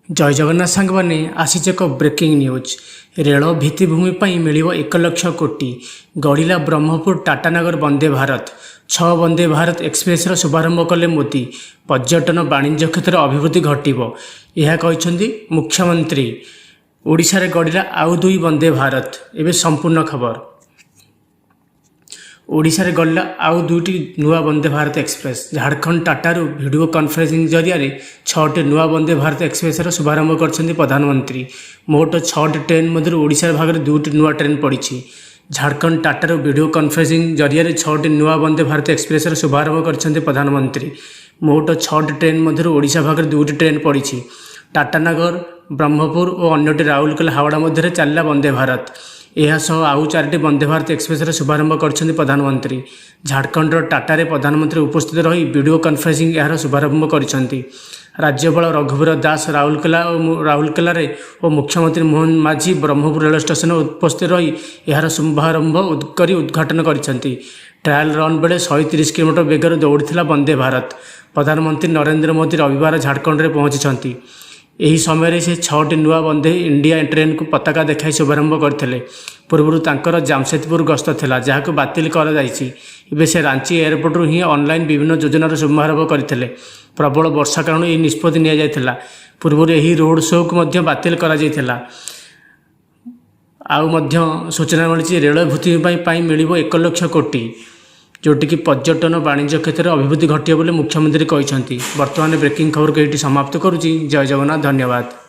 ଜୟ ଜଗନ୍ନାଥ ସାଙ୍ଗମାନେ, ଆସିଛି ଏକ ବ୍ରେକିଂ ନ୍ୟୁଜ୍। ରେଳ ଭିତ୍ତିଭୂମି ପାଇଁ ମିଳିବ 1 ଲକ୍ଷ କୋଟି। ଗଡ଼ିଲା ବ୍ରହ୍ମପୁର ଟାଟାନଗର ବନ୍ଦେ ଭାରତ। ଛଅ ବନ୍ଦେ ଭାରତ ଏକ୍ସପ୍ରେସର ଶୁଭାରମ୍ଭ କଲେ ମୋଦି। ପର୍ଯ୍ୟଟନ, ବାଣିଜ୍ୟ କ୍ଷେତ୍ରରେ ଅଭିବୃଦ୍ଧି ଘଟିବ, ଏହା କହିଛନ୍ତି ମୁଖ୍ୟମନ୍ତ୍ରୀ। ଓଡ଼ିଶାରେ ଗଡ଼ିଲା ଆଉ ଦୁଇ ବନ୍ଦେ ଭାରତ। ଏବେ ସମ୍ପୂର୍ଣ୍ଣ ଖବର। ଓଡ଼ିଶାରେ ଗଡ଼ିଲା ଆଉ ଦୁଇଟି ନୂଆ ବନ୍ଦେ ଭାରତ ଏକ୍ସପ୍ରେସ୍। ଝାଡ଼ଖଣ୍ଡ ଟାଟାରୁ ଭିଡ଼ିଓ କନଫରେନ୍ସିଂ ଜରିଆରେ ଛଅଟି ନୂଆ ବନ୍ଦେ ଭାରତ ଏକ୍ସପ୍ରେସର ଶୁଭାରମ୍ଭ କରିଛନ୍ତି ପ୍ରଧାନମନ୍ତ୍ରୀ। ମୋଟ ଛଅଟି ଟ୍ରେନ୍ ମଧ୍ୟରୁ ଓଡ଼ିଶା ଭାଗରେ ଦୁଇଟି ନୂଆ ଟ୍ରେନ୍ ପଡ଼ିଛି। ଝାଡ଼ଖଣ୍ଡ ଟାଟାରୁ ଭିଡ଼ିଓ କନଫରେନ୍ସିଂ ଜରିଆରେ ଛଅଟି ନୂଆ ବନ୍ଦେ ଭାରତ ଏକ୍ସପ୍ରେସର ଶୁଭାରମ୍ଭ କରିଛନ୍ତି ପ୍ରଧାନମନ୍ତ୍ରୀ। ମୋଟ ଛଅଟି ଟ୍ରେନ୍ ମଧ୍ୟରୁ ଓଡ଼ିଶା ଭାଗରେ ଦୁଇଟି ଟ୍ରେନ୍ ପଡ଼ିଛି। ଟାଟାନଗର ବ୍ରହ୍ମପୁର ଓ ଅନ୍ୟଟି ରାଉରକେଲା ହାୱଡ଼ା ମଧ୍ୟରେ ଚାଲିଲା ବନ୍ଦେ ଭାରତ। ଏହା ସହ ଆଉ ଚାରିଟି ବନ୍ଦେ ଭାରତ ଏକ୍ସପ୍ରେସର ଶୁଭାରମ୍ଭ କରିଛନ୍ତି ପ୍ରଧାନମନ୍ତ୍ରୀ। ଝାଡ଼ଖଣ୍ଡର ଟାଟାରେ ପ୍ରଧାନମନ୍ତ୍ରୀ ଉପସ୍ଥିତ ରହି ଭିଡ଼ିଓ କନଫରେନ୍ସିଂ ଏହାର ଶୁଭାରମ୍ଭ କରିଛନ୍ତି। ରାଜ୍ୟପାଳ ରଘୁବର ଦାସ ରାଉରକେଲା ଓ ରାଉରକେଲାରେ ଓ ମୁଖ୍ୟମନ୍ତ୍ରୀ ମୋହନ ମାଝୀ ବ୍ରହ୍ମପୁର ରେଳ ଷ୍ଟେସନରେ ଉପସ୍ଥିତ ରହି ଏହାର ଶୁଭାରମ୍ଭ କରି ଉଦ୍ଘାଟନ କରିଛନ୍ତି। ଟ୍ରାଏଲ୍ ରନ୍ ବେଳେ 130 କିଲୋମିଟର ବେଗରେ ଦୌଡ଼ିଥିଲା ବନ୍ଦେ ଭାରତ। ପ୍ରଧାନମନ୍ତ୍ରୀ ନରେନ୍ଦ୍ର ମୋଦି ରବିବାର ଝାଡ଼ଖଣ୍ଡରେ ପହଞ୍ଚିଛନ୍ତି। ଏହି ସମୟରେ ସେ ଛଅଟି ନୂଆ ବନ୍ଦେ ଇଣ୍ଡିଆ ଟ୍ରେନ୍କୁ ପତାକା ଦେଖାଇ ଶୁଭାରମ୍ଭ କରିଥିଲେ। ପୂର୍ବରୁ ତାଙ୍କର ଜାମସେଦପୁର ଗସ୍ତ ଥିଲା, ଯାହାକୁ ବାତିଲ କରାଯାଇଛି। ଏବେ ସେ ରାଞ୍ଚି ଏୟାରପୋର୍ଟରୁ ହିଁ ଅନଲାଇନ୍ ବିଭିନ୍ନ ଯୋଜନାର ଶୁଭାରମ୍ଭ କରିଥିଲେ। ପ୍ରବଳ ବର୍ଷା କାରଣରୁ ଏହି ନିଷ୍ପତ୍ତି ନିଆଯାଇଥିଲା। ପୂର୍ବରୁ ଏହି ରୋଡ୍ ଶୋକୁ ମଧ୍ୟ ବାତିଲ କରାଯାଇଥିଲା। ଆଉ ମଧ୍ୟ ସୂଚନା ମିଳିଛି, ରେଳ ଭିତ୍ତିଭୂମି ପାଇଁ ମିଳିବ 1 ଲକ୍ଷ କୋଟି, ଯେଉଁଠିକି ପର୍ଯ୍ୟଟନ, ବାଣିଜ୍ୟ କ୍ଷେତ୍ରରେ ଅଭିବୃଦ୍ଧି ଘଟିବ ବୋଲି ମୁଖ୍ୟମନ୍ତ୍ରୀ କହିଛନ୍ତି। ବର୍ତ୍ତମାନ ବ୍ରେକିଂ ଖବରକୁ ଏଇଠି ସମାପ୍ତ କରୁଛି। ଜୟ ଜଗନ୍ନାଥ, ଧନ୍ୟବାଦ।